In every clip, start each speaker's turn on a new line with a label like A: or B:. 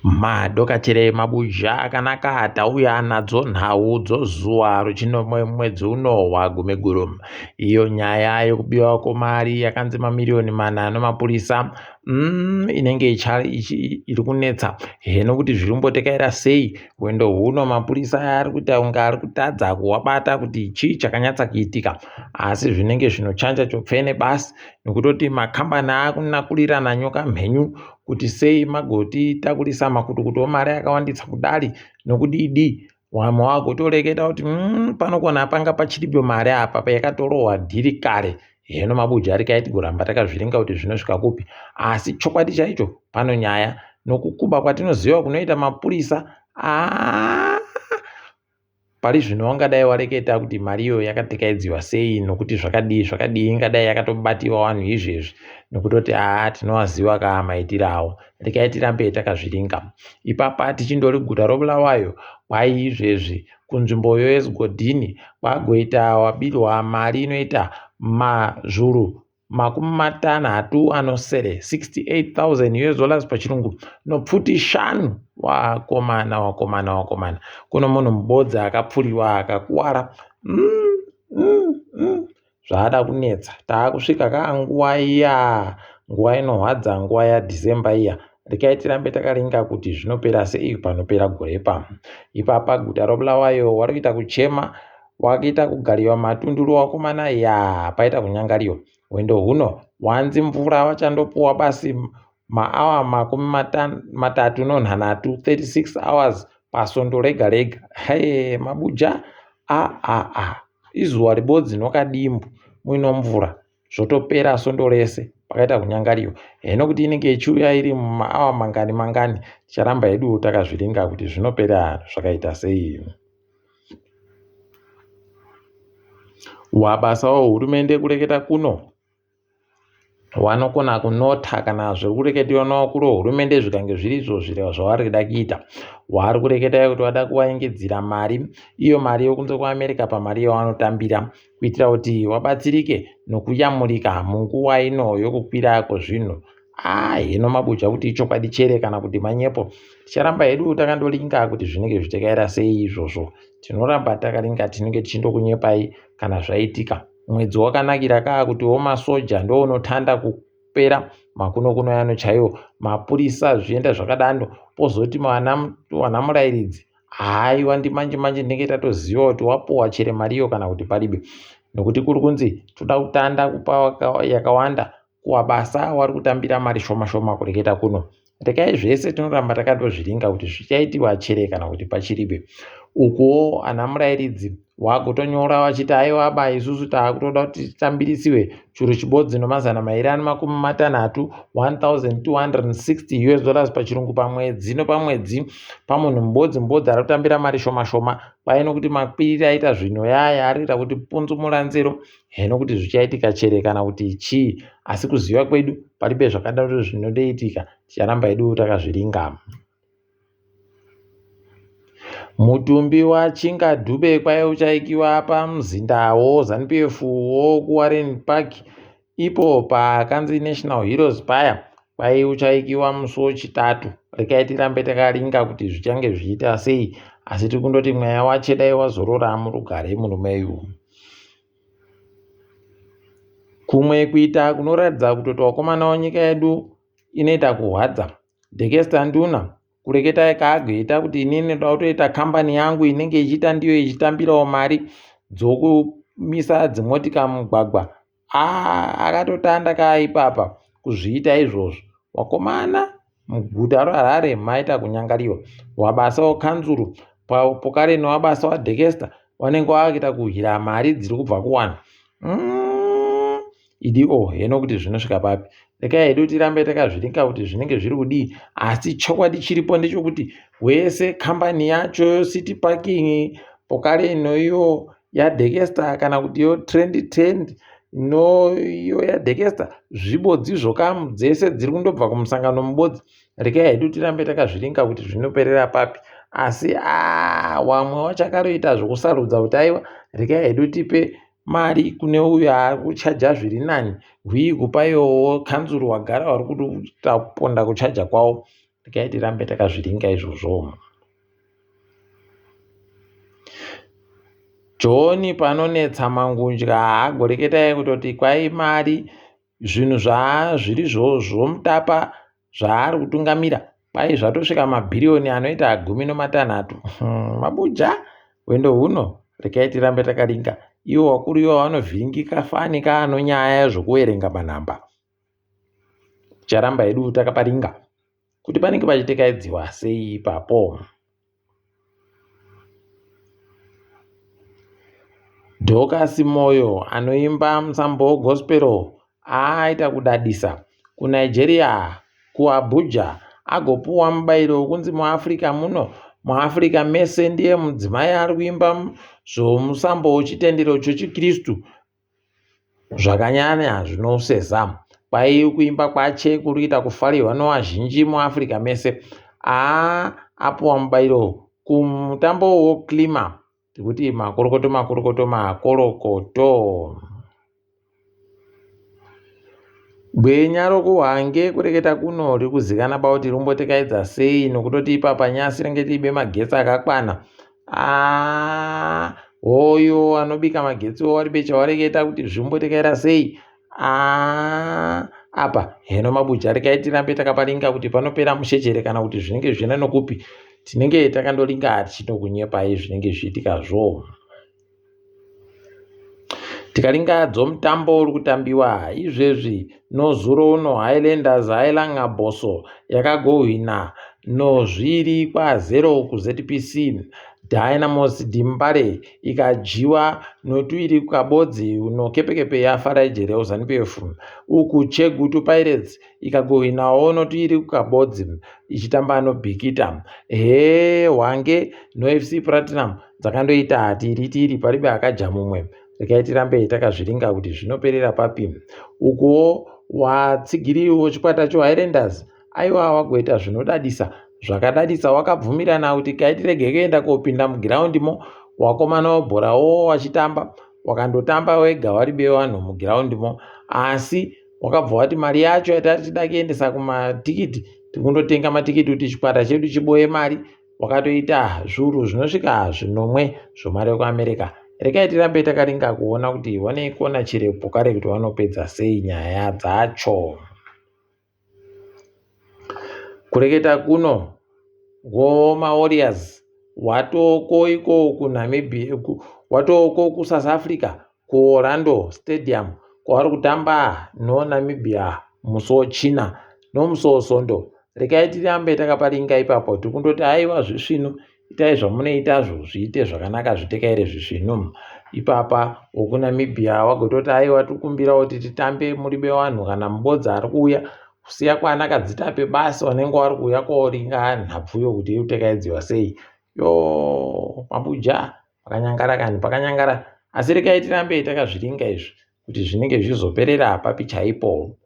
A: Madokachire mabuja akanaka tauya nadzo nhau dzozuva rechinomwe mwedzi uno waGumiguru. Iyo nyaya yekubiwa kwemari yakanzi mamiriyoni mana nemapurisa inenge iri kunetsa heno kuti zviri kumbotekaira sei hwendo huno mapurisa ari kuita kunge ari kutadza kuwabata kuti chii chakanyatsa kuitika asi zvinenge zvinochanja chopfene basi nekutoti makambani akunakurirana nyoka mhenyu kuti sei magotiitakurisa makutukutu omari akawandisa kudari nokudii wamwe wagotoreketa kuti panokona panga pachiripo mari apa yakatorohwa dhiri kare heno mabuja ari kaiti kuramba takazviringa kuti zvinosvika kupi asi chokwadi chaicho pano nyaya nokukuba kwatinoziva kunoita mapurisa aa Pari zvino wangadai wareketa kuti mari iyoyo yakatekaidziwa sei nokuti zvakadii zvakadii ingadai yakatobatiwa vanhu izvezvi nokutoti haa tinovaziva kaa maitiro avo rekai tirambe takazviringa ipapa tichindori guta roBulawayo kwai izvezvi kunzvimboyo yeZigodhini kwagoita wabirwa mari inoita mazvuru makumi matanhatu anosere 68000 us dollars pachirungu nopfuti shanu wakomana wakomana wakomana kuno munhu mubodzi akapfuriwa akakuwara Zvaada kunetsa taakusvika kaa nguva iya nguva inohwadza nguva yadecember iya rekai tirambe takaringa kuti zvinopera sei panopera gore ipapo ipapa guta robulawayo wari kuita kuchema Wakuita kugariwa matunduru wakomana yaa paita kunyangariwa. Hwendo huno wanzi mvura wachandopuwa basi maawa makumi matatu nonhanhatu 36 hours pasondo rega rega. Hee mabuja a a a izuva ribodzi nokadimbu muino mvura zvotopera sondo rese pakaita kunyangariwa heno kuti inenge ichiuya iri mumaawa mangani mangani ticharamba hedu takazviringa kuti zvinopera zvakaita sei. Wabasa wehurumende kureketa kuno wanokona kunota kana zviri kureketiwa nevakuru vehurumende zvikange zviri izvo zviro zvavari kuda kuita waari kureketa kuti vada kuvaengedzera mari iyo mari yokunze kuamerica pamari yavanotambira kuitira kuti wabatsirike nokuyamurika munguva ino yokukwira kwezvinhu ah hino mabuja kuti ichokwadi chere kana kuti manyepo ticharamba hedu takandolinga kuti zvinenge zvichitekaira sei izvozvo tinoramba takalinga tinenge tichindokunyepai kana zvaitika mwedzi wakanakira kaa kuti wo masoja ndounotanda kupera makunokuno yano chaiwo mapurisa zvienda zvakadando pozoti vana murairidzi haiwa ndimanje manje ndinenge tatoziva kuti wapuwa chere mari iyo kana kuti paribe nokuti kuri kunzi toda kutanda kupa yakawanda kuwabasa wari kutambira mari shoma shoma kureketa kuno rekai zvese tinoramba takatozviringa kuti zvichaitiwa chere kana kuti pachiribe ukuwo ana murairidzi wakutonyora wachiti aiwa ba isusu taakutoda kuti titambirisiwe churu chibodzi nomazana mairi ane makumi matanhatu 1260 us dollars pachirungu pamwedzi nopamwedzi pamunhu mubodzi mubodzi ari kutambira mari shoma shoma kwai nokuti makwiriri aita zvinhu yaya ari kuita kuti punzumura nzero heno kuti zvichaitika chere kana kuti chii asi kuziva kwedu paribe zvakadaro zvinodoitika ticharamba hedu takazviringa Mutumbi waChinga Dube kwai uchaikiwa pamuzinda woZanu PF wokuWarren Park ipo pakanzi National Heroes paya kwai uchaikiwa musi weChitatu. Rekai tirambe takaringa kuti zvichange zvichiita sei asi tiri kundoti mweya wache dai wazorora murugare murume uyu. Kumwe kuita kunoratidza kutoti wakomana wenyika yedu inoita kuhwadza Dekesta Nduna kureketa kaagoita kuti inini ndoda kutoita kambani yangu inenge ichiita ndiyo ichitambirawo mari dzokumisa dzimotika mumugwagwa aa akatotanda kaaipapa kuzviita izvozvo wakomana muguta reharare maita kunyangariwa wabasa wekanzuru pokare newabasa wadekesta wanenge wakuita kuhira mari dziri kubva kuwanhu Idi oh heno kuti zvinosvika papi. Rekai hedu tirambe takazviringa kuti zvinenge zviri kudii asi chokwadi chiripo ndechekuti wese kambani yacho city parking pokale inoiyo yadekesta kana kuti yo trend trend inoiyo yadekesta zvibodzi zvokamu dzese dziri kundobva kumusangano mubodzi rekai hedu tirambe takazviringa kuti zvinoperera papi asi aa wamwe wachakaroita zvokusarudza kuti aiwa rekai hedu tipe mari kune uyo ari kuchaja zviri nani hwii kupa iwowo kanzuru wagara vari kutoponda kuchaja kwavo. Regai tirambe takazviringa izvozvo. John panonetsa mangundya haagoreketai kutoti kwai mari zvinhu zvazviri zvomutapa zvaari kutungamira kwai zvatosvika mabhiriyoni anoita 13. Mabuja hwendo huno regai tirambe takaringa. Ivo vakuru ivo vanovhiringika fanika anonyaya zvokuverenga manhamba. Ticharamba hedu takaparinga kuti panenge pachitekaidziwa sei ipapo. Dorcas Moyo anoimba musambo gospel aita kudadisa kuNigeria kuAbuja agopuwa mubairo wekunzi muAfrica muno muAfrica mese ndiye mudzimai ari kuimba zvomusambo wechitendero chechiKristu zvakanyanya zvinoseza. Kwai kuimba kwache kuri kuita kufarirwa nevazhinji muAfrica mese. Aa apuwa mubairo kumutambo woClima tikuti makorokoto makorokoto makorokoto. Gwenya rokuHwange kureketa kuno riri kuzikana pakuti rimbotekaidza sei nokutoti ipapa nyasi ringe tiibe magetsi akakwana. Aa hoyo anobika magetsi waribe chawareketa kuti zvimbotekaira sei. Aa apa heno mabuja regai tirambe takaparinga kuti panopera mushechere kana kuti zvinenge zvichienda nokupi. Tinenge takandoringa tichitokunyepai zvinenge zvichiitikazvo. Tikaringa dzomutambo uri kutambiwa izvezvi nozuro uno Highlanders Hailanga Bosso yakagohwina nozviri kwa0 kuZPC. Dynamos Dimbare ikadyiwa notuiri kabodzi nokepekepe yaFaraje reZanu PF. Uku Chegutu Pirates ikagohwinawo notuiri kabodzi ichitamba noBikita. Hee Hwange noFC Platinum dzakandoita tiri tiri paribe akaja mumwe. Regai tirambe takazviringa kuti zvinoperera papi. Ukuwo watsigiri wechikwata cheHighlanders aiwa wagoita zvinodadisa zvakadadisa wakabvumirana kuti kai tirege kuenda kopinda mugiraundimo wakomana webhorawo wachitamba wakandotamba wega waribe vanhu mugiraundimo asi wakabva wati mari yacho yatari tida kuendesa kumatikiti tikundotenga matikiti kuti chikwata chedu chiboye mari wakatoita zviuru zvinosvika zvinomwe zvomari yekuAmerica. Regai tirambe takaringa kuona kuti vanoikona chirepo kare kuti vanopedza sei nyaya dzacho. Kureketa kuno womaWarriors watoko iko kuNamibia, watoko kuSouth Africa kuOrlando Stadium kwavari kutamba noNamibia musi weChina nomusi weSondo. Regai tirambe takaparinga ipapo tikundoti aiwa zvisvinu itai zvamunoitazvo zviite zvakanaka zvitekaire zvisvinu. Ipapa wokuNamibia wagototi aiwa tikumbira kuti titambe muribe vanhu kana mubodza ari kuuya kusiya kwana kadzitape basi vanenge vari kuuya koringa nhabvuyo kuti irikutekaidziwa sei. Yo mabuja pakanyangara kani pakanyangara asi regai tirambe takazviringa izvi kuti zvinenge zvizoperera papi chaipo.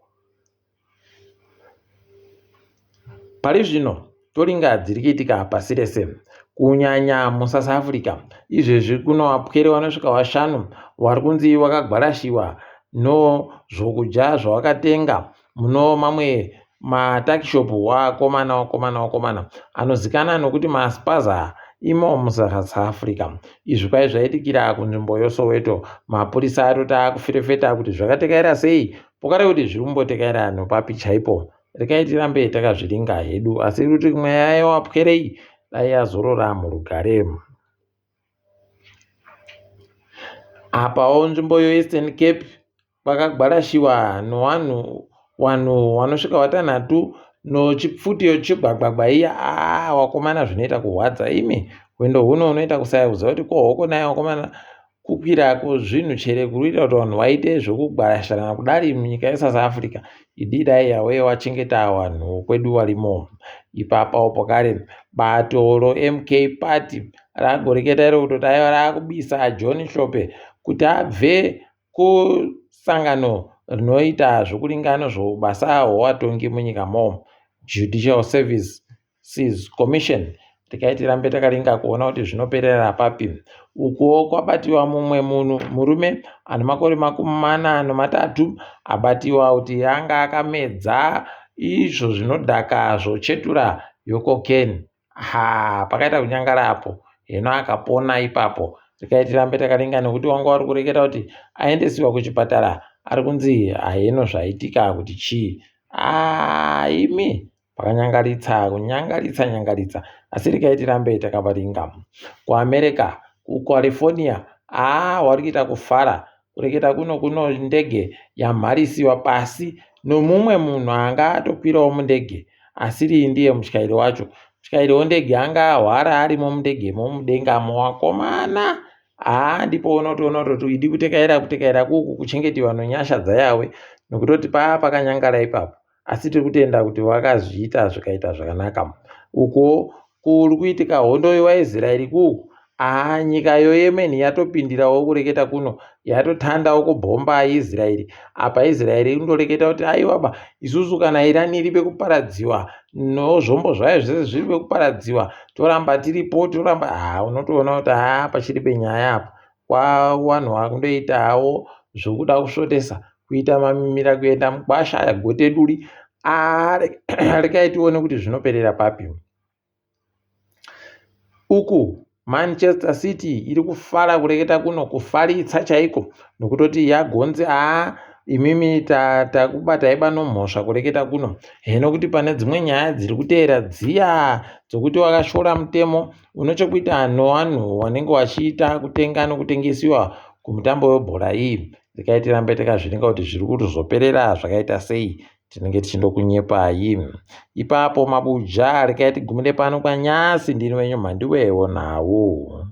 A: Pari zvino toringa dziri kuitika pasi rese kunyanya muSouth Africa. Izvezvi kuno vapwere vanosvika vashanu vari kunzi vakagwarashiwa nozvokudya zvavakatenga muno mamwe matakishopu wakomana wakomana wakomana anozikana nokuti maspaza imo muSouth Africa. Izvi kwai zvaitikira kunzvimbo yoSoweto. Mapurisa atoti akuferefeta kuti zvakatekaira sei pokare kuti zviri kumbotekaira nopapi chaipo. Regai tirambe takazviringa hedu asi kuti mweya yewapwerei dai yazorora murugare. Apawo nzvimbo yoEastern Cape kwakagwarashiwa nowanhu wanhu wanosvika watanhatu nochipfutiyo chigwagwagwa iya aa wakomana zvinoita kurwadza imi hwendo huno unoita kusaya kuziva kuti ko hoko naye wakomana kukwira kwezvinhu chere kuri kuita kuti vanhu vaite zvekugwarashirana kudari munyika yeSouth Africa idi dai yauye wachengeta vanhu kwedu varimo ipapawo pakare bato roMK Party ragoreketa iro kutoti aiwa raakubisa John Hlophe kuti abve kusangano rinoita zvekuringana zvobasa hwevatongi munyika mo Judicial Services Commission regai tirambe takaringa kuona kuti zvinoperera papi. Ukuwo kwabatiwa mumwe munhu murume ane makore 43 abatiwa kuti anga akamedza izvo zvinodhaka zvochetura yococaine. Ha, pakaita kunyangara apo. Hino akapona ipapo. Regai tirambe takaringa nekuti wanga wari kureketa kuti aendesiwa kuchipatara ari kunzi haheno zvaitika kuti chii. Ah, imi pakanyangaritsa kunyangaritsa nyangaritsa asi regai tirambe takavaringa. KuAmerica, kuCalifornia, haa wari kuita kufara kureketa kuno kuno ndege yamharisiwa pasi nomumwe munhu anga atokwirawo mundege asiri ndiye mutyairi wacho. Mutyairi wendege anga ahwara arimo mundegemo mudengamo wakomana. Haa ndipo unotoona kutoti idi kutekaira kutekaira kuku kuchengetiwa nonyasha dzaYawe nokutoti paa pakanyangara ipapo. Asi tiri kutenda kuti vakazviita zvikaita zvakanaka. Uko kuri kuitika hondo yevaIsraeri kuku haa nyika yoYemen yatopindirawo kureketa kuno yatotandawo kubhomba Israeri. Apa Israeri indoreketa kuti aiwa ba isusu kana Iran iri pekuparadziwa nozvombo zvayo zvese zviri pekuparadziwa toramba tiripo toramba haa unotoona kuti haa pachiri penyaya apa kwavanhu vakundoita hawo zvokuda kusvotesa kuita mamimira kuenda mukwasha gote duri aa rekai tione kuti zvinoperera papi. Uku Manchester City iri kufara kureketa kuno kufaritsa chaiko nokutoti yagonzi haa imimi takubatai pano mhosva kureketa kuno heno kuti pane dzimwe nyaya dziri kuteera dziya dzokuti wakashora mutemo une chekuita nevanhu vanenge vachiita kutenga nokutengesiwa kumutambo webhora iyi. Regai tirambe takazviringa kuti zviri kuzoperera zvakaita sei tinenge tichindokunyepai. Ipapo mabuja regai tigumire pano kwanyasi ndini wenyu Mhanduwe wonhau.